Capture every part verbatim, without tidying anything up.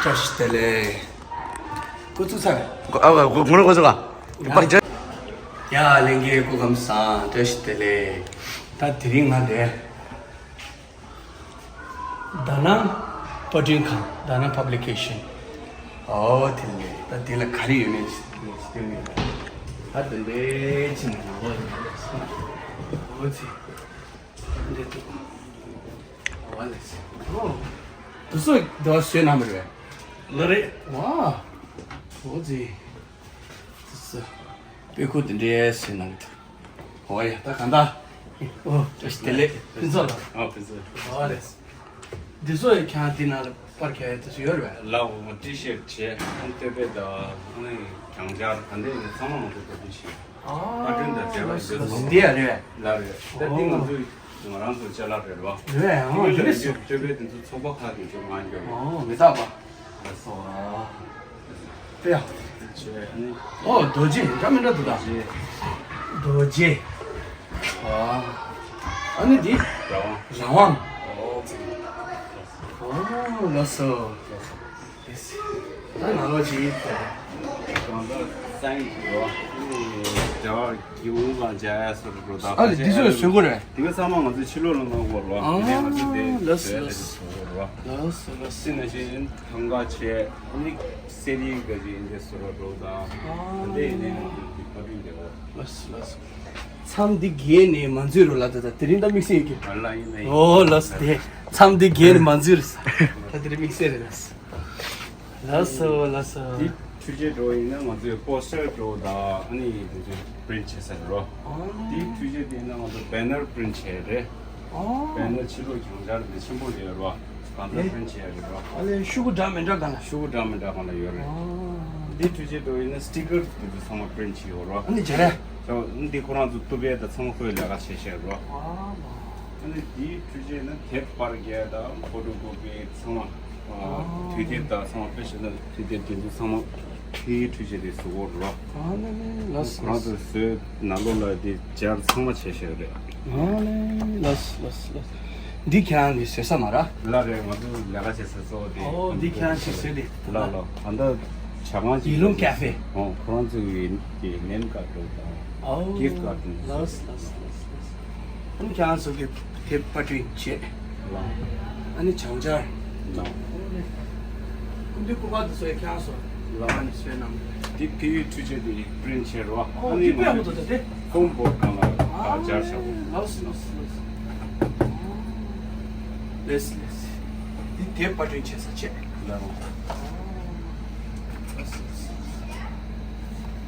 བཀྲ་ཤིས་བདེ་ལེགས། འགོ་ཚུགས་ཚར། ཨ་ཨ་ངོ་ངོ་ཚུགས་ལ། ཡ་ལྷན་རྒྱས་སྐུ་ཁམས་བཟང་། བཀྲ་ཤིས་བདེ་ལེགས། ད་དེ་རིང་ང་འདིར། དྷ་ན་པར་སྐྲུན་ཁང་། དྷ་ན་པབ་ལི་ཀེ་ཤན། ཨོ་དེ་ལས་ད་དེ་ལ་ག་རེ་ཡོད་མེད་ཅིག་སྟོན་གྱི་ཡོད། ད་དེ་འདྲའི་ཅིག་ནང་ལོགས་ཡོད་རེད། ཨོ་ཙི། འདི་འདུག་ཨོ་ལེ་ཙི། ཨོ། དེ་ཚོ་འདི་བ་བཟོས་གནང་བ་རེད། ལ་རེད། ཝ། ཨོ་ཙི། དེ་ཚོ་དཔེ་ཁུག་དེ་འདྲའི་བཟོས་གནང་གི་འདུག་ཨོ་ཡ། ད་གང་ལྟར། ཨོ། བཀྲ་ཤིས་བདེ་ལེགས། ཕུན་ཚོགས་དང་། ཨ་ཕུན་ཚོགས། ཨོ་ལེ། འདི་ཚོ་ཡི་ཁྱང་འདི་ནང་ལ་པར་རྒྱག་ཡ་དེ་ཚོ་ཡོད་རེད་པས། ལགས་འོང་། ཊི་ཤར་བྱས། ཨ་ནི་སྟོད་ཕད་དང་། ཨ་ནི་གྱང་ཆར་ག་འདྲ་ཡིན་ཚང་མ་ང་ཚོ་ད་ཊི་ཤར། ཨ་པར་སྐྲུན་དང་འབྲེལ་བ་ཡོད་ཚང་མ། འདི་ཡ་རེད་པས། ལགས་རེད། ད་འདི་ང་ཚོ་ང་རང་ཚོ་ཅ་ལག་རེད་པ། རེད་པས། ཨ་འདི་ལས་སུ། སྟོད་ཕད་དེ་ཚོ་ཚོགས་པ་ཁག་དེ་ཚོ་མ་འགྱོ། ཨོ་མི་རྟག་པ། ལགས་སོ། དཔེ་ཡག་པོ་བྱས་ནི། ཨོ་རྡོ་རྗེ་འདྲ་མི་འདྲ་འདུག་ད། རྡོ་རྗེ། ཨ་ནི་འདི། རང་དབང་། རང་དབང་། ཨོ་ལགས་སོ། ད་ང་ལོ་ཅིག་ད། གང་ལྟར་སའིན་སི་ཡོད། འབྲེལ་བ། གི་འུ་གང་བྱ་ཡ་སོར་འགྲོ་ད། ཨ་ལེ་འདི་ཚོ་བཟོ་དགོས་རེད། དེ་ག་ཚང་མ་ང་ཚོས་ཕྱི་ལོགས་ལ་གནང་དགོས་རེད་པ། ཨ་དེ་ནས་ང་ཚོས་དེ་ལགས་སོ་བཟོས་ཏེ་ལགས་སོ། བཟོ་དགོས་རེད་པ། ལགས་སོ་ལགས་སོ། དེ་ནང་བཞིན་ཐང་ག་བྱས། ཨ་ནི་གསེར་ཡིག་འགའ་ཞིག་འདི་བཟོ་ར་འགྲོ་ད། ཨ་དེ་ནས་ང་ཚོས་དེ་ཕ་ཏུན་དེ་བ། ལགས་སོ་ལགས་སོ། མཚམས་འདི་བརྒལ་ནས་མ་འཛུལ་རོགས་ལ། ད་ད་དེ་རིང་ད་དམིགས་བསལ་ཡོད་ཀྱི། ཨ་ལ་ཡིན་ན་ཡིན། ཨོ་ལགས་སོ། དེ་མཚམས་འདི་བརྒལ་ནས་མ་འཛུལ་རོགས། ད་དེ་རིང་དམིགས་བསལ་རེད་ལགས་སོ། ལགས་སོ་ལགས་སོ། འདི་འཕྲུལ་ཆས་འགྲོ་ཡིན་ན་ང་ཚོས་པོ་སི་ཊར་འགྲོ་དང་། ཨ་ནི་འདི་ཚོ་པི་རིན་ཊི་བྱེད་ས་རེད་རོ། ཨ་འདི་འཕྲུལ་ཆས་འདི་ཡིན་ན་ང་ཚོ་བེ་ནར་པི་རིན་ཊི་བྱེད་ཡ་རེད། ཨ་བེ་ནར་ཕྱི་ལོགས་གྱང་ཆར་འདི་ཆེན་པོ་ཡོད་རོ། གང་ལྟར་པི་རིན་ཊི་བྱེད་ཡ་རེད་རོ། ཨ་ལས་ཤོག་གུ་འདྲ་མི་འདྲ་གང་ལ། ཤོག་གུ་འདྲ་མི་འདྲ་གང་ལ་ཡོད་རེད། ཨ་འདི་འཕྲུལ་ཆས་འགྲོ་ཡིན་ན་སི་ཊི་ཀར་འདི་ཚོ་ཚང་མ་པི་རིན་ཊི་བྱེད་ཡོད་རོ། ཨ་ནི་བྱེད་རེད། ཅོ་འདི་ཁོ་རང་ཚོ་གཏུབ་ཡ་དང་ཚང་མ་ཁོའི་ལས་ཀ་བྱེད་ཤེས་རོ། ཨ་ཨ་ནི་འདིའི་འཕྲུལ་ཆས་ནི་དེབ་པར་རྒྱག་དང་། ཕོ་ཊོ་ཀོ་པི་ཚང་མ། ཨ། དུས་དེབ་དང་ཚང་མ། དཔེ་བྱས་ན་དུས་དེབ་དེ་ཚོ་ཚང་མ་དེའི་འཕྲུལ་ཆས་དེ་བཟོ་གོ་རོ། ཨ་ནི་ལགས་སོ། ཁོ་རང་ཚོས་བཟོས། ནང་ལོགས་ལ་དེ་སྦྱར་ཚང་མ་བྱས་བཞག་རེད། ཨ་ནི་ལགས་སོ་ལགས་སོ་ལགས་སོ། འདི་ཁྱེད་རང་གིས་བཟོས་ས་མ་རེད། ལགས་རེད། ང་ཚོ་ལས་ཀ་བྱེད་ས་གཙོ་བོ་དེ། ཨོ་འདི་ཁྱེད་རང་གིས་བཟོས་ཏེ། ལགས་ལགས། ད་ལྟ་ཇ་ཁང་ཅིག་ཡིན་རུང་ཀ་ཧྥེ། ཨོ་ཁོ་རང་ཚོ་གི་གི་ནེམ་ཀ་ཏོ་དང་། ཨོ་གིཕ་ཀ་ཏོ། ལགས་སོ་ལགས་སོ་ལགས་སོ། ཨ་ནི་ཁྱེད་རང་ཚོ་གི་དེབ་པར་སྐྲུན་བྱས། ལགས། ཨ་ནི་གྱང་ཆར། ལགས། ཨ་ནི་སྐུ་མདུན་སྐུ་པར་དེ་ཚོ་ཡང་ཁྱེད་རང་ཚོ་ལགས་ཨ་ནི་བཟོས་གནང་གི་རེད། དེ་དེའི་འཕྲུལ་ཆས་དེ་པི་རིན་ཊི་བྱས་རོ། ཨོ་ཨ་ནི་དེ་དཔེ་ཡག་པོ་འདུག་ད་དེ། ཧོམ་བོཌ་སྒང་ལ་ཨ་སྦྱར་བཞག་གོ། ལགས་སོ་ལགས་སོ་ལགས་སོ། ལགས་ལགས། འདི་དེབ་པར་སྐྲུན་བྱེད་ས་བྱས། ལགས། ལགས་སོ་ལགས་སོ།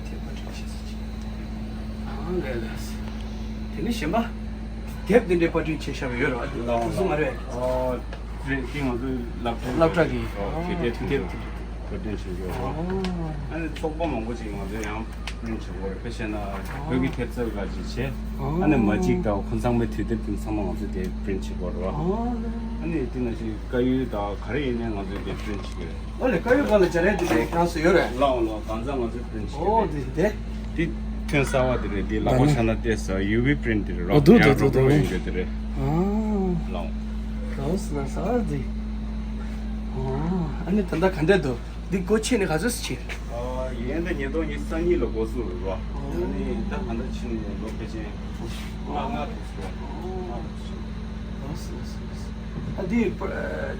དེབ་པར་སྐྲུན་བྱེད་ས་བྱས། ཨ་ལས་ལས། དེ་ནས་གཞན་པ། དེབ་འདི་འདྲའི་པར་སྐྲུན་བྱས་བཞག་པ་ཡོད་རེད་པ། ལགས་དེ་ཚོ་མ་རེད། ཨོ། རེད། དེ་ང་ཚོའི་སློབ་གྲྭའི། སློབ་གྲྭ་གི། ཨོ་དེབ་དེབ་དེབ་དེབ། པར་སྐྲུན་བྱེད་ཀྱི་ཡོད་རེད། ཨོ། ཨ་ནི་ཚོགས་པ་མང་པོ་ཅིག་ང་ཚོས་ཡང་པི་རིན་ཊི་བྱེད་དགོས་རེད། དཔེ་བྱས་ན་བོད་ཀྱི་ཐེབས་རྩ་འགའ་ཅིག་བྱས། ཨོ། ཨ་ནི་མ་གཅིག་དང་ཁོ་ཚང་མའི་དུས་དེབ་དེ་ཚང་མ་ང་ཚོས་དེ་པི་རིན་ཊི་བྱེད་དགོས་རེད་པ། ཨོ། ཨ་ནི་དེ་ནང་བཞིན་དཀར་ཡོལ་དང་ག་རེ་ཡིན་ནའི་ང་ཚོས་དེ་པི་རིན་ཊི་བྱེད་ཀྱི་རེད། ཨོ་ལེ། དཀར་ཡོལ་སྒང་ལ་སྦྱར་ཡ་དེ་འདྲའི་ཁྱེད་རང་ཚོ་ཡོད་རེད། ལགས་འོང་ལགས། གང་ཚང་ང་ཚོས་པི་རིན་ཊི་བྱེད་ཀྱི་རེད། ཨོ་དེ་དེ། དེ་ཐོན་གསར་བ་དེ་རེད། དེ་ལག་པ་ད་ནི་ཕྱག་ན་བལྟས་ས་ཡུ་ཝི་པི་རིན་ཊི་དེ་རེད་རོ། ཨོ་འདུག་ཡང་འདུག་འདུག་རོགས་རོགས་འདུག་ཡོད་རྒྱུ་དེ་རེད། ཨ། ལགས་འོང་། ལགས་སོ་ལགས་སོ། ཨ་དེ། ཨོ། ཨ་ནི་ད་ལྟ་ག་འདྲ་འདུག་འདི་སྒོ་ཕྱེ་ནས་ག་ཚོད་ཙམ་ཕྱིན། ཨ་ཡིན་ད་ཉིས་སྟོང་ཉི་ཤུ་རྩ་གཉིས་ལ་འགོ་བཙུགས་རེད་རོ། ཨ་ནི་ད་ག་འདྲ་ཕྱིན་ནས་ལོ་ཕལ་ཆེར་ལྔ་ལྔ་དེ་ཚོ་རེད། ལྔ་དེ་ཚོ་ཕྱིན། ལགས་སོ་ལགས་སོ་ལགས་སོ། ཨ་འདི་པ་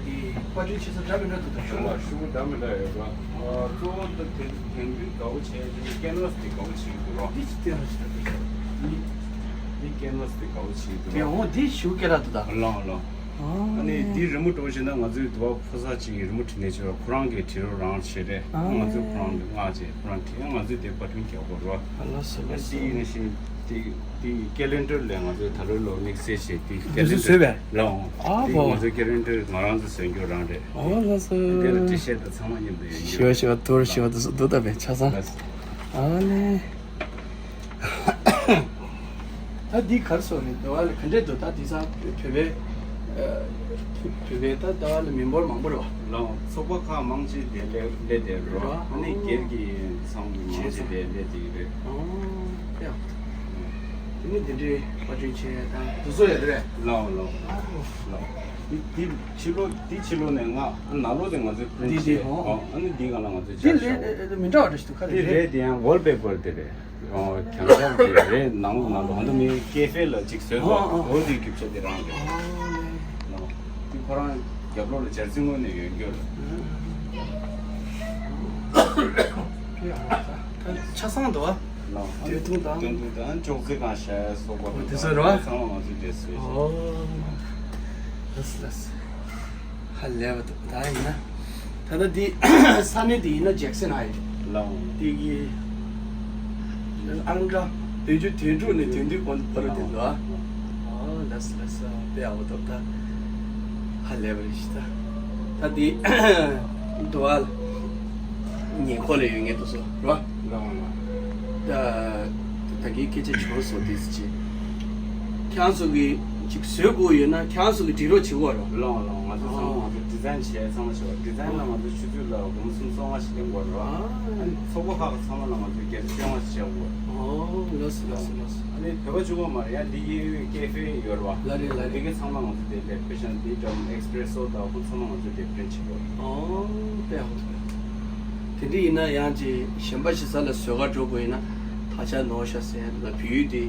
འདི་པར་སྐྲུན་བྱེད་ས་འདྲ་མི་འདྲ་འདུག་ད་ཤོག་ལགས། ཤོག་གུ་འདྲ་མི་འདྲ་ཡོད་རོ། ཨ་གཙོ་བོ་ད་དེ་དེང་དུས་དགའ་བོ་བྱས་དེ་ཀེན་ཝ་སི་དེ་དགའ་བོ་བྱེད་ཀྱི་འདུག་རོ། འདི་ཅི་ཀེན་ཝ་སི་རེད། འདི་འདི་ཀེན་ཝ་སི་དེ་དགའ་བོ་བྱེད་ཀྱི་འདུག་རོ། དེ་འོ་འདི་ཤོག་གུ་སྐད་གྲགས་འདུག་ད། ལགས་ལགས། ཨ་ནི་འདི་རི་མོ་འགྲོ་བྱས་ན་ང་ཚོའི་དུ་བ་ཕོ་གསར་ཅིག་གིས་རི་མོ་བྲིས་ནས་བྱས་རོ། ཁོ་རང་གིས་བྲིས་རོགས་རང་བྱས་རེད། ཨ་ང་ཚོས་ཁོ་རང་ལ་མངགས་བྱས་ཁོ་རང་བྲིས། ང་ཚོས་དེ་པར་སྐྲུན་རྒྱག་དགོས་རོ། ལགས་སོ་ལགས་སོ། དེ་ཡིན་ན་ཤིང་དེ་དེ་ཀེ་ལེན་ཌར་ལས་ང་ཚོས་ད་ལོའི་ལོ་དམིགས་བསལ་བྱས་དེ་ཀེ་ལེན་ཌར། འདི་ཚོ་བཟོས་པས། ལགས་འོང་། ཨ་དེ་ཕོ། ང་ཚོའི་ཀེ་ལེན་ཌར་ང་རང་ཚོ་བཟོས་རྒྱུ་རང་རེད། ཨོ་ལགས་སོ། དེ་ལ་ཊི་ཤར་ཊི་ཚང་མ་མཉམ་དུ་ཡོད་རྒྱུ། ཞི་བ་ཞི་བ་ཐུར་ཞི་བ་དུ་སུ་དུ་ད་བས་ཆ་ཚང་། ལགས་སོ། ཨ་ལེ། ད་འདི་གར་སོང་རེད། འདི་བ་ལ་ག་འདྲས་འདུག་ད་འདི་ཚང་བོད་པའི་ཨ་བོད་པའི་ད་ད་བ་ལ་མི་འབོར་མང་པོ་རེད་པ། ལགས་འོང་། ཚོགས་པ་ཁག་མང་ཆེ་དེ་སླེབས་སླེབས་བསྡད་རེད་པ། ཨ་ནི་སྒེར་གྱི་ཚང་མ་མང་ཆེ་དེ་སླེབས་བསྡད་ཀྱི་རེད། ཨོ། ཡ། དེ་ནི་འདི་འདྲའི་པར་སྐྲུན་བྱས་དང་དུ་བཟོ་ཡ་རེད། ལགས་འོང་ལགས་འོང་། ལགས་འོང་། འདི་འདི་ཕྱི་ལོགས་འདི་ཕྱི་ལོགས་ནས་ང་ནང་ལོགས་དེ་ང་ཚོས་པི་རིན་འདི་འདི་བྱས། ཨོ། ཨོ། ཨ་ནི་འདི་ག་ལ་ང་ཚོས་འདི་སྦྱར་ལས་བཞག་མི་འདྲ་བ་འདྲ་ཞིག་འདུག་ག་རེ་འདི་རེད། རེད། དེ་ཡང་ཝོལ་པེ་པར་དེ་རེད། ཨོ། གྱང་ཤར་གྱི་རེད། ནང་ལོགས་ནང་ལོགས་ཧོན་ཏོ་མི་ཀེ་ཧྥེ་ལ་ཅིག་བཟོས་འདུག་ཨོ་ཨོ། འོ་དེའི་རྒྱུ་ཆ་དེ་རང་རེད། ཨོ། ལགས། དེ་ཁོ་རང་རྒྱབ་ལོགས་ལ་སྦྱར་རྩི་དངོས་གནས་ཡོད་རྒྱུ་རེད། ཆ་ཚང་འདུག་ཨ། ལགས། སྟོད་ཐུང་དང་། སྟོད་ཐུང་དང་ཅོག་ཙེ་གང་བཞག་སོགས་པ་དེ་ཚོ་རེད་བ། ཚང་མ་ང་ཚོས་འདྲེས་བཟོས་བྱས། ཨོ། ལགས་ལགས། ཧ་ལས་པ་འདུག་ད་ཡིན་ན། ད་ལྟ་འདི་ས་གནས་འདི་ཡིན་ན་ཇེག་སན་ཧའི། ལགས། འདི་གི་ཨང་གྲངས་བདུན་ཅུ་དོན་དྲུག་ནས་དོན་བདུན་བར་དུ་འདུག་ཨ། ཨོ་ལགས་ལགས། དཔེ་ཡག་པོ་འདུག་ད་ཧ་ལས་པ་རེད་ཤི་ད། ད་འདི་འདུག་ཨ། ཉེ་འཁོར་ལ་ཡོད་ངེས་འདུག་སོ་རོ། ལགས་ལགས། ད་ད་གིན་སྐད་ཆ་བྱུང་སོང་དེ་ཅི། ཁྱེད་རང་ཚོ་གིས་ཅིག་བཟོས་དགོས་ཡོད་ན་ཁྱེད་རང་ཚོ་གིས་འབྲི་རོགས་བྱེད་དགོས་རོ། ལགས་ལགས། ང་ཚོ་ཚང་མ་ང་ཚོ་ཌི་ཛའིན་བྱས་ཚང་མ་བྱས་པ། ཌི་ཛའིན་ལ་ང་ཚོ་ཆུ་ཚོད་ལ་སྒོར་མོ་སུམ་སོ་ལྔ་ཞིག་ལེན་དགོས་རོ། ཨ་ནི་ཚོགས་པ་ཁག་ཚང་མ་ལ་ང་ཚོ་བརྒྱ་ཆ་བཅོ་ལྔ་ཞིག་བྱ་དགོས། ཨོ་ལགས་སོ་ལགས་སོ་ལགས་སོ། ཨ་ནི་བོད་པ་གཅིག་པོ་མ་རེད་ཡ། འདི་གཡས་གཡོན་ཀེ་ཧྥེ་ཡོད་རེད་བ། ལགས་རེད་ལགས་རེད། འདི་གའི་ཚང་མ་ང་ཚོ་དེ་ལས་པེ་ཤན་འདི་འདྲ་ཨེག་སི་པི་རེ་སོ་དང་ཁོ་ཚང་མ་ང་ཚོ་དེ་པི་རིན་ཊི་བྱེད་དགོས། ཨོ་དཔེ་ཡག་པོ་འདུག་དེ་འདྲ་ཡིན་ན་ཡང་ཅིག་གཞན་པ་ཞིག་ས་ལ་བཟོ་གར་འགྲོ་དགོས་ཡིན་ན་ད་ཆ་ནོར་ཤག་ཟེར་ཡ་འདི་ལ་བོད་ཡིག་དེ་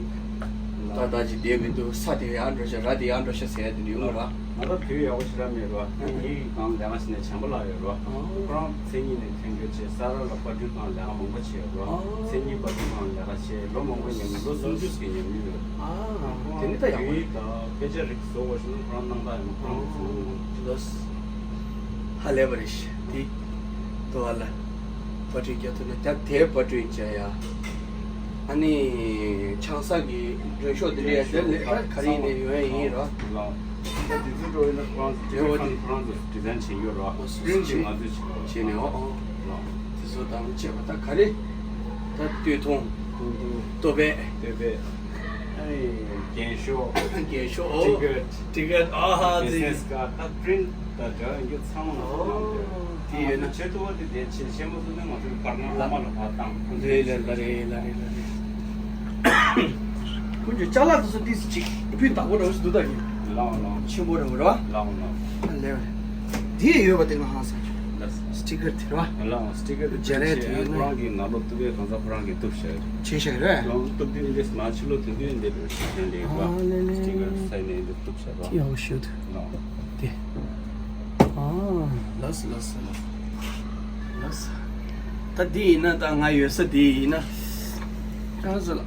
ཏག་ཏག་ཅིག་བསྡད་མི་འདུག་ས་དེ་ཡར་འགྲོ་ཤག་ར་དེ་ཡར་འགྲོ་ཤག་ཟེར་ཡ་དེ་འདྲ་ཡོང་གི་ར། ང་ཚོ་བོད་ཡག་པོ་ཞེ་དྲག་མེད་རོ། ཨ་ནི་ཡིག་སྒང་ལས་ཀ་བྱེད་ནས་བྱམས་པ་ལགས་ཡོད་རོ། ཨ་ཁོ་རང་མཚན་ཉིད་ནས་ཐོན་རྒྱུ་བྱས། ས་ར་ལ་པར་སྐྲུན་སྒང་ལས་ཀ་མང་པོ་བྱས་ཡོད་རོ། ཨ་མཚན་ཉིད་པར་སྐྲུན་སྒང་ལས་ཀ་བྱས། ལོ་མང་པོ་ཉམས་ནས་ལོ་སུམ་ཅུ་ཙམ་ཉམས་མྱོང་ཡོད། ཨ་དེ་ནི་ད་ཡག་པོ་རེད། ད་དཔེ་ཆ་རིགས་བཟོ་བ་ཞིག་ནི་ཁོ་རང་སྣང་དག་ཡོད་ན་ཁོ་རང་བཟོ་འོང་། ལོས། ཧ་ལས་པ་རེད་ཤག་དེ་དོ་བ་ལ་པར་སྐྲུན་རྒྱག་ཐུབ་ན་རྒྱ་དེ་པར་སྐྲུན་བྱས་ཡ། ཨ་ནི་ཆང་ས་གི་མགྲོན་ཤོག་འདི་འདྲ་ཡ་དེ་ལས་ཀ་ག་རེ་ཡིན་ནའི་ཡོང་ཡ་ཡིན་རོ། ལགས། འདི་ཚོ་འགྲོ་ཡིན་ན་ཁོ་རང་ཚོ་ཡོད་པ་དེ། ཁོ་རང་ཚོ་ཌི་ཛའིན་བྱེད་ཡོད་རོ། ཨོ་སོ་སོ་སི་ཀྲིན་དེ་ང་ཚོས་བྱེད་རོ། བྱེད་ནས་ཨོ་ཨོ། ལགས། དེ་ཚོ་དང་བཅས་པ་ད་ག་རེ། ད་སྟོད་ཐུང་། ཐུང་ཐུང་། ལྟོ་ཕད། ལྟོ་ཕད། ཨ་ནི་རྒྱན་ཤོག་རྒྱན་ཤོག་ཨོ། ཊི་ཀེཊ། ཊི་ཀེཊ་ཨ་ཧ་ཟེར། བི་ཛི་ནེ་སི་ཀར་ཌ་ད་པི་རིན་ཊི་དང་འདྲ་བའི་རྒྱུ་ཚང་མ་ལ་ཨོ། དེ་ཡོད་ན་ཆེད་དུ་བ་དེ་དེ་ཆེད་ཆེན་མོ་སུ་ནས་ང་ཚོའི་པར་སྣང་བླ་མ་ལ་ཕར་བཏང་། ལ་རེད་ལ་རེད་ལ་རེད་ལ་རེད། ཁོང་ཚོས་ཅ་ལག་དེ་ཚོ་ཏིས་ཅིག་སྤུས་དག་པོ་འདྲ་བོ་ཞིག་འདུག་ད་ཡིན། ལའོ་ལའོ། ཆེན་པོ་འདྲ་བོ་རེད་བ། ལའོ་ལའོ། ཨ་ལས་བ། དེ་ཡོད་པ་དེ་ང་ཧང་སང་ཆོག་ལ་སི་ཊི་ཀར་དེ་རེད་བ། ལའོ་སི་ཊི་ཀར་དེ་སྦྱར་ཡས་དེ་ཡོད་ན། ཁོ་རང་གི་ནང་ལོགས་གཏུབ་པའི་གང་ཟག་ཁོ་རང་གིས་གཏུབ་བཞག་ཡོད། བྱས་བཞག་རེད། ལའོ་གཏུབ་དུས་འདི་ནང་ཕྱི་ལོགས་དོན་དུ་འདི་འདྲ་ཞིག་ཡོད་འདི་རེད་བ། ཨ་ལེ་ལེ། སི་ཊི་ཀར་ས་ནས་འདི་གཏུབ་བཞག་རེད་བ། དེ་ཡག་པོ་ཞིག་འདུག་ལའོ། དེ། ཨ། ལགས་སོ་ལགས་སོ་ལགས་སོ། ལགས་སོ། ད་འདི་ཡིན་ན་ད་ང་ཡོད་ས་འདི་ཡིན་ན། ཁྱེད་རང་ཚོ་ལ་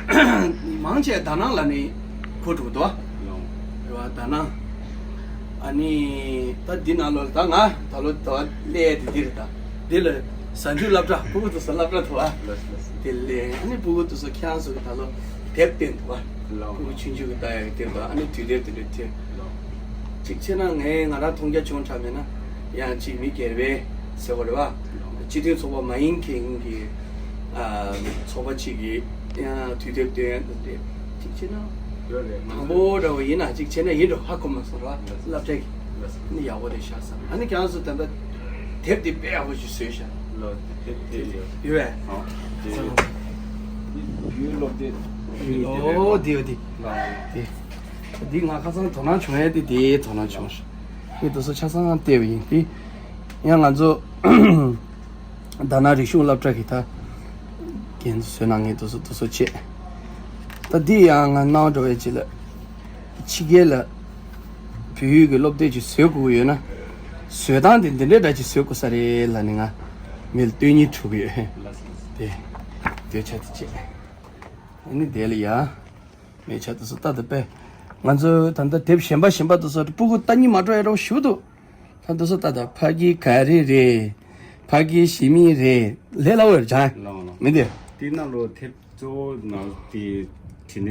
མང་ཆེ་ད་ནང་ལ་ནི་གོ་འགྲོ་འདུག་ཨ། ལའོ། རེད་བ་ད་ནང་། ཨ་ནི་ད་འདི་ནང་ལོགས་ད་ང་ད་ལོ་ད་སླེབས་ཡས་དེ་འདི་རེད་ད། འདི་ལ་གཟའ་མཇུག་སློབ་གྲྭ་ཕྲུ་གུ་ཚོ་སློབ་གྲྭ་འདུག་ཨ། ལགས་སོ་ལགས་སོ། དེ་ལས་ཨ་ནི་ཕྲུ་གུ་ཚོ་ཁྱེད་རང་ཚོ་གི་ད་ལོ་དེབ་བསྟན་འདུག་ཨ། ལའོ། ཕྲུ་གུ་ཆུང་ཆུང་གི་ལྟ་ཡག་གི་དེབ་དང་ཨ་ནི་དུས་དེབ་དེ་འདྲ་ཐེབས། ལའོ། གཅིག་བྱས་ན་ངས་ང་རང་མཐོང་རྒྱ་ཆུང་དྲགས་མེད་ན་ཡང་གཅིག་མི་སྒེར་པའི་ཟེར་བ་རེད་བ། ལའོ། སྤྱི་མཐུན་ཚོགས་པ་མ་ཡིན་མཁན་གྱི་ཨ་ཚོགས་པ་གཅིག་གིས་ཡང་དུས་དེབ་སྟོན་དེ་གཅིག་བྱས་ན་ཡོད་རེད། དང་པོ་འདྲ་བོ་ཡིན་ན་གཅིག་བྱས་ན་ཡིན་འགྲོ་ཧ་གོ་མ་སོང་ར་སློབ་གྲྭ་གི་ནི་ཡག་པོ་རེད་ཤག་བསམ། ཨ་ནི་ཁྱེད་རང་ཚོ་ད་ལྟ་དེབ་དེ་དཔེ་ཡག་པོ་ཞིག་བཟོས་ཤག་ལོ་དེབ་དེ་ཡོད། ཡོད་པས། ཨ་དེ་བོད་སློབ་དེབ། ཨོ་དེ་ཡོད་དེ། དེ། འདི་ང་ཁ་སང་དོ་སྣང་བྱུང་ཡས་དེ་དེའི་དོ་སྣང་བྱུང་། ངས་དེ་ཚོ་ཆ་ཚང་བལྟས་པ་ཡིན་དེ། ཡང་ང་ཚོ་རྡ་ན་རིག་གཞུང་སློབ་གྲྭ་གི་ད་རྒན་བཟོས་གནང་མཁན་དེ་ཚོ་དེ་ཚོ་བྱས། ད་འདི་ཡང་ང་སྣང་བ་འགྲོ་བའི་ཅི་ལ། ཕྱི་རྒྱལ་ལ་བོད་ཡིག་གི་སློབ་དེབ་ཅིག་བཟོ་དགོས་ཀྱི་ཡོད་ན། བཟོ་སྟངས་དེ་འདི་འདྲའི་འདྲ་ཅིག་བཟོ་དགོས་ས་རེད་ལབ་ནས་ང་མི་ལ་སྟོན་སྙིང་བྲོ་གི་ཡོད། དེ་འདོད་ཆགས་དེ་བྱས། ཨ་ནི་དེ་ལ་ཡ། མེད་ཆ་དེ་ཚོ་ལྟ་དང་པས། ང་ཚོ་ད་ལྟ་དེབ་གཞན་པ་གཞན་པ་དེ་ཚོ་ཕྲུ་གུ་ལྟ་སྙིང་མ་བྲོ་ཡ་འདྲ་བོ་ཞེ་པོ་འདུག་ད་དེ་ཚོ་ལྟ་དང་ཕ་གི་ག་རེ་རེད། ཕ་གི་ཞི་མི་རེད། ལས་སླ་བོ་རེད་ཅང་། ལའོ་ལའོ། མི་འདི། དེ་ནང་ལོ་དེབ་གཙོ་བོ་ནང་དེ་དྲི་ནས་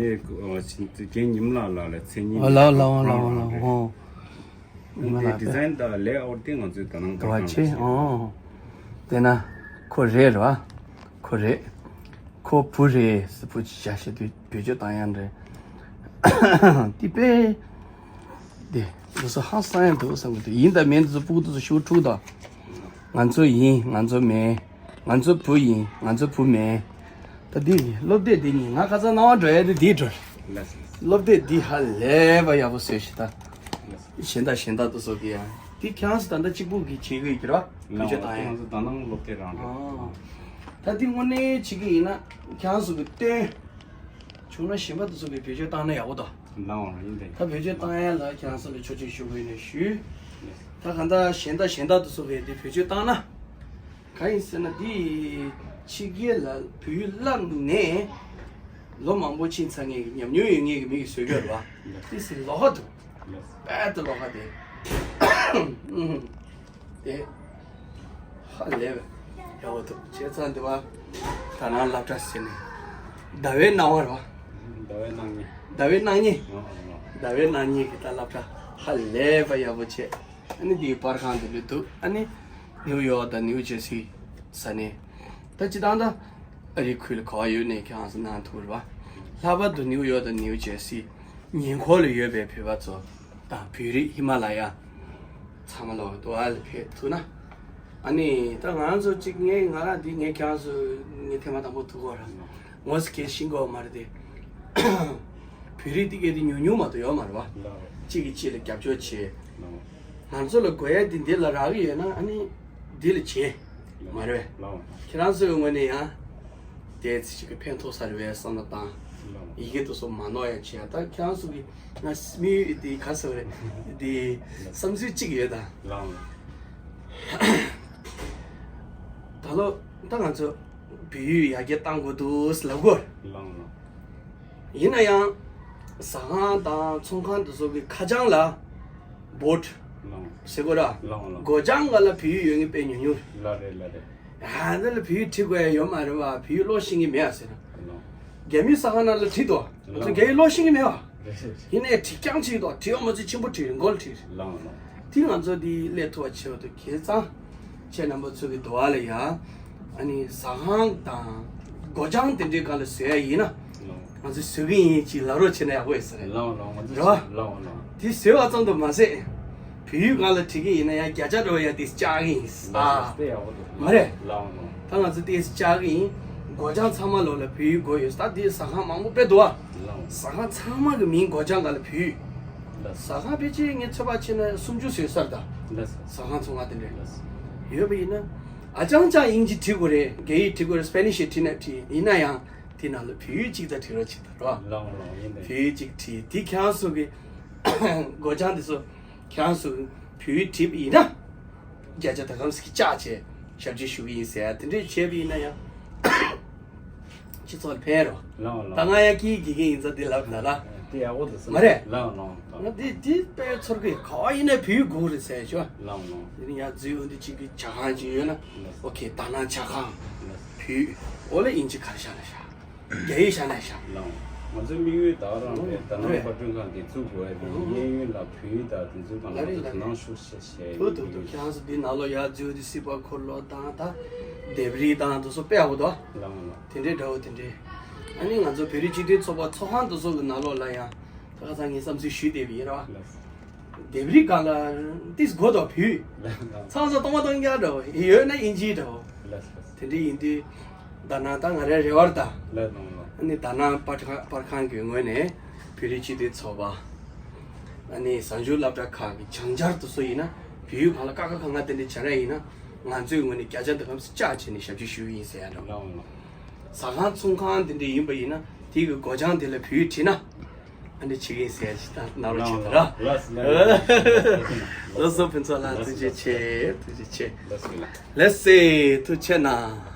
རྒན་ཉི་མ་ལགས་ལ་མཚན་ཉིད། ཨོ་ལའོ་ལའོ་ལའོ་ལའོ་ཨོ། ཉི་མ་ལགས་དེ་ཌི་ཛའིན་དང་ལེ་ཨའུཊ་དེ་ང་ཚོས་ད་ནང་དུ་བ་ཆེ་ཨོ། དེ་ན་ཁོ་རེད་ར། ཁོ་རེད། ཁོ་བུ་རེད་ཟེར་བུ་ཅིག་བཞག་ཤེས་དུས་བེད་སྤྱོད་བཏང་ཡང་རེད། དེ་པས། དེ་འདི་ཚོ་ཧང་སང་ཡང་འདུག་བསམ་གི་འདུག་ཡིན་དང་མིན་འདི་ཚོ་སྤུ་གུ་འདི་ཚོ་ཤུགས་འཁྲུག་དང་། ང་ཚོ་ཡིན་ང་ཚོ་མིན། ང་ཚོ་བུ་ཡིན་ང་ཚོ་བུ་མིན། ད་འདི་སློབ་དེབ་འདི་གཉིས་ང་ཁ་སང་སྣང་བ་འགྲོ་ཡ་དེ་འདིའི་འགྲོ། ལགས་སོ། སློབ་དེབ་འདི་ཧ་ལས་པ་ཡག་པོ་བཟོས་ཤིག་ད། ལགས་སོ། གཞན་དག་གཞན་དག་ཏུ་སོགས་ཀྱི་ཡང་དེ་ཁྱེད་རང་ཚོ་ད་ལྟ་གཅིག་པུ་གི་བྱེད་དགོས་ཀྱི་རེད་བ། བེད་སྤྱོད་བཏང་ཡ། ང་ཚོ་ད་ནང་སློབ་དེབ་རང་རེད། ཨ། ད་དེ་དངོས་གནས་བྱེད་ཀྱི་ཡིན་ན་ཁྱེད་རང་ཚོ་གི་སྟོན། བྱུང་ན་གཞན་པ་དེ་ཚོ་གིས་བེད་སྤྱོད་བཏང་ན་ཡག་པོ་འདུག་ལའོ་ཡིན་ཏེ། ད་བེད་སྤྱོད་བཏང་ཡ་ལ་ཁྱེད་རང་ཚོ་ལ་ཆོག་མཆན་ཞུ་དགོས་ནས་ཞུས། ད་གང་ལྟར་གཞན་དག་གཞན་དག་དེ་ཚོ་གིས་དེ་བེད་སྤྱོད་བཏང་ན། གང་ཡིན་ཟེར་ན་འདི་ཕྱི་རྒྱལ་ལ་བོད་ཡིག་བསླབས་ནས་ལོ་མང་པོ་ཕྱིན་ཚར་མཁན་གྱི་ཉམས་མྱོང་ཡོད་མཁན་གྱི་མི་གིས་བཟོས་ཡོད་རེད་བ། དེ་སྲིད་ལོགས་ཀ་འདུག་དཔེ་ད་ལོགས་ཀ་དེ། དེ་ཧ་ལས་པའི་ཡག་པོ་འདུག་བྱས་ཙང་འདི་བ་ད་ནང་སློབ་གྲྭ་ཟེར་ནས་ཟླ་བའི་གནང་བ་རེད་བ། ཟླ་བའི་གནང་ཉིན། ཟླ་བའི་གནང་ཉིན། ཟླ་བའི་གནང་ཉིན་གྱི་ད་སློབ་གྲྭ་ཧ་ལས་པ་ཡག་པོ་བྱས། ཨ་ནི་འདིའི་པར་ཁང་དེ་ལ་འདུག་ཨ་ནི་ནིའུ་ཡོག་དང་ནིའུ་ཇེར་སི་ས་གནས། ད་སྤྱིར་བཏང་ད་ཨ་རིའི་ཁུལ་ལ་ག་པར་ཡོད་ནས་ཁྱེད་རང་ཚོ་གནང་ཐུབ་རེད་བ། ལྷག་པར་དུ་ནིའུ་ཡོག་དང་ནིའུ་ཇེར་སི་ཉེ་འཁོར་ལ་ཡོད་པའི་བོད་པ་ཚོ་དང་བོད་རིགས་ཧི་མ་ལ་ཡ་ཚང་མ་ལོག་འདུག་ཨ་ལ་ཕེབས་ཐུབ་ན། ཨ་ནི་ད་ང་ཚོ་གཅིག་ངས་ང་རང་འདི་ངས་ཁྱེད་རང་ཚོ་ངས་ཐེངས་མ་དང་པོ་ཐུག་གོ་ར། ངོ་སི་ཁེ་ཤིང་གོ་མ་རེད་དེ། བོད་རིགས་དེ་གས་དེ་ཉུང་ཉུང་མ་གཏོགས་ཡོད་མ་རེད་བ། ལགས། གཅིག་གིས་གཅིག་ལ་རྒྱབ་སྐྱོར་བྱེད། ལགས། ང་ཚོ་ལ་དགོས་ཡ་དེ་འདི་ལ་རག་གི་ཡོད་ན་ཨ་ནི་འདི་ལ་བྱེད། ལགས། མ་རེད་བས། ལགས། ཁྱེད་རང་ཚོའི་ངོས་ནས་ཡང་དེ་ཚེ་ཅིག་གི་ཕན་ཐོགས་ས་རེད་བས་བསམ་བློ་བཏང་། ལགས། ཡི་གེ་དེ་ཚོ་མ་ནོར་ཡ་བྱེད་ཡ། ད་ཁྱེད་རང་ཚོ་གི་ང་མི་ཡུལ་དེ་ག་ཟེར་བ་རེད། དེ་བསམ་ཚུལ་གཅིག་ཡོད་ད། ལགས། ད་ལོ་ད་ང་ཚོ་བོད་ཡིག་ཡར་རྒྱས་གཏང་དགོས་འདུག་ལབ་དགོས། ལགས་ལགས། ཡིན་ན་ཡང་ཟ་ཁང་དང་ཚོང་ཁང་དེ་ཚོ་གི་ཁ་བྱང་ལ་བོཌ་ལགས། ཟེར་དགོས་ར། ལགས་ལགས། སྒོ་བྱང་སྒང་ལ་བོད་ཡིག་ཡོད་མཁན་དཔེ་ཉུང་ཉུང་རེད། ལགས་རེད་ལགས་རེད། ཡ་འདི་ལ་བོད་ཡིག་བྲིས་དགོས་ཡ་ཡོད་མ་རེད་བ། བོད་ཡིག་ཀློག་ཤེས་ཀྱི་མེད་ཨ་ཟེར་ན། ལགས། རྒྱ་མིའི་ཟ་ཁང་ནང་ལ་བྲིས་འདུག་ང་ཚོ་རྒྱ་ཡིག་ཀློག་ཤེས་ཀྱི་མེད་བ། རེད་རེད་རེད། ཡིན་ནའི་བྲིས་རྐྱང་བྲིས་འདུག་བྲིས་ཡོད་མ་ཚད་ཆེན་པོ་བྲིས་རེད། མགོ་ལ་བྲིས་རེད། ལགས་ལགས། དེ་ང་ཚོ་འདི་སླེབས་ཐུབ་པ་བྱེད་པ་དང་ཁྱེད་ཚང་ཁྱེད་རྣམ་པ་ཚོ་གི་འདུག་བ་ལ་ཡ། ཨ་ནི་ཟ་ཁང་དང་སྒོ་བྱང་དེ་འདྲའི་སྒང་ལ་བཟོས་ཡ་ཡིན་ན། ལགས། ང་ཚོས་བཟོ་གི་ཡིན་ཅེས་ལབ་རོགས་བྱས་ན་ཡག་པོ་ཡོད་ས་རེད། ལགས་ལགས། ང་ཚོས། རེད་བ། ལགས་ལགས། དེ་བཟོས་པ་ཙམ་དུ་མ་ཟད། བོད་ཡིག་སྒང་ལ་བྲིས་ཀྱི་ཡིན་ན་ཡང་བརྒྱ་ཆ་འགྲོ་ཡ་དེ་བཅག་གི་ཡིན། ལགས་ལགས། དེ་ཡག་པོ་འདུག་མ་རེད། ལགས་ལགས། ད་ང་ཚོ་དེ་བཅག་གི་ཡིན། སྒོ་བྱང་ཚང་མ་ལོག་ལ་བོད་ཡིག་དགོས་ཡོད། ད་དེ་ཟ་ཁང་མང་པོ་དཔེ་འདུག་བ། ལགས། ཟ་ཁང་ཚང་མ་གི་མིང་སྒོ་བྱང་སྒང་ལ་བོད་ཡིག་ལགས། ཟ་ཁང་ཕལ་ཆེར་ངས་ཚོད་དཔག་བྱས་ན་སུམ་ཅུ་ཟིན་ས་རེད་ད། ལགས། ཟ་ཁང་ཚོང་ཁང་དེ་འདྲ། ལགས། ཡོད་པ་ཡིན་ན། ཨ་ཅང་ཅང་དབྱིན་ཇི་བྲིས་དགོས་རེད། རྒྱ་ཡིག་བྲིས་དགོས་རེད། སྤེ་ནིཤ་བྲིས་ན་བྲིས། ཡིན་ན་ཡང་དེ་ནང་ལ་བོད་ཡིག་གཅིག་ད་བྲིས་རོགས་བྱེད་ད་རོགས། ལགས་ལགས། ཡིན་ད། བོད་ཡིག་གཅིག་བྲིས། དེ་ཁྱེད་རང་ཚོ་གི་སྒོ་བྱང་དེ་ཚོ་ཁྱེད་རང་ཚོ་བོད་ཡིག་བྲིས་པ་ཡིན་ན། བརྒྱ་ཆ་ད་གམ་ཟིག་བཅག་བྱས་ཞབས་ཕྱི་ཞུ་གི་ཡིན་ཟེར་ཡ་དེ་འདྲས་བྱས་པ་ཡིན་ན་ཡང་། སྤྱི་ཚོགས་ལ་ཕན་རོ། ལགས་ལགས། ད་ང་ཡ་ཀི་དགེ་རྒན་ཡིན་ཙང་འདི་ལབ་ན་ལ། དེ་ཡག་པོ་འདུག་ཟེར། མ་རེད། ལགས་ལགས། ང་འདི་འདི་དཔེ་ཚོར་གི་ག་བ་ཡིན་ན་བོད་ཡིག་དགོས་རེད་ཟེར་ཞུ། ལགས་ལགས། དེ་ནི་ཡ་འཛུལ་འོང་དུས་གཅིག་གི་ཇ་ཁང་ཅིག་ཡོད་ན། ལགས། ཨོ་ཁེ་ད་ནང་ཇ་ཁང་། ལགས། བོད་ཡིག་ཨོ་ལ་དབྱིན་ཇི་ག་རེ་བཞག་ན་བཞག་རྒྱ་ཡིག་བཞག་ན་བཞག་ལགས། ང་ཚོའི་དམིགས་ཡུལ་ད་རང་རེད། ད་ནང་རེད། པར་སྐྲུན་ཁང་འདི་བཙུགས་དགོས་ཡ་དེ་ཡིན། གཡས་གཡོན་ལ་བོད་ཡིག་དང་དེ་ཚོའི་སྒང་ལ་ང་ཚོ་དོ་སྣང་ཤུགས་ཆེ། དུ་དུ་དུ་ཁྱེད་རང་ཚོ་འདི་ནང་ལོགས་ཡར་འཛུལ་དུས་སྲིད་པ་འཁོར་ལོ་དང་ད་ལྡེབས་རིས་དང་དུ་སོ་དཔེ་ཡག་པོ་འདུག་ལགས་ལགས། དེ་འདྲའི་འདྲ་བོ་དེ་འདྲའི། ཨ་ནི་ང་ཚོ་བོད་རིགས་སྤྱི་མཐུན་ཚོགས་པ་ཚོགས་ཁང་དུ་སོ་གི་ནང་ལོགས་ལ་ཡང་ད་ག་ཚང་ངས་བསམ་ཚུལ་ཞུས་བསྡད་པ་ཡིན་ར་བ། ལགས། ལྡེབས་རིས་སྒང་ལ་ཏིས་དགོས་དོ་བུ། ལགས་ལགས། ཚང་ཚང་གཏོང་མ་གཏོང་རྒྱ་འདྲ་བོ་ཡོད་ན་དབྱིན་ཇིའི་འདྲ་བོ། ལགས་ལགས། དེ་འདྲའི་ཡིན་དུས། ད་ནང་ད་ང་རའི་རེ་བར་ད། ལགས་ལགས་ལགས། ཨ་ནི་ད་ནང་པར་ཁང་པར་ཁང་གི་ངོས་ནས་བོད་རིགས་སྤྱི་མཐུན་ཚོགས་པ། ཨ་ནི་གཟའ་མཇུག་སློབ་གྲྭ་ཁག་གི་བྱང་འཇར་དུ་སུ་ཡིན་ན་བོད་ཡིག་སྒང་ལ་ཀ་ཁ་ག་ང་དེ་འདྲའི་བྱ་ར་ཡིན་ན་ང་ཚོའི་ངོས་ནས་བརྒྱ་ཆ་འདི་གམ་བཅག་བྱས་ནས་ཞབས་ཕྱི་ཞུ་གི་ཡིན་ཟེར་ཡ་འདྲ། ལགས་ལགས། ཟ་ཁང་ཚོང་ཁང་དེ་འདྲ་ཡིན་པ་ཡིན་ན་དེ་གི་སྒོ་བྱང་དེ་ལ་བོད་ཡིག་བྲིས་ན་ཨ་འདྲ་བྱེད་གི་ཡིན་ཟེར་ཡ་ཞིག་ད་ནང་ལོགས་བྱེད་ད་ར། ལགས་ལགས་ལགས། ལགས་སོ་ཕུན་ཚོགས་ལགས། ཐུགས་རྗེ་ཆེ། ཐུགས་རྗེ་ཆེ། ལགས་སོ་ལགས། ལགས་སེ་ཐུགས་རྗེ་གནང་།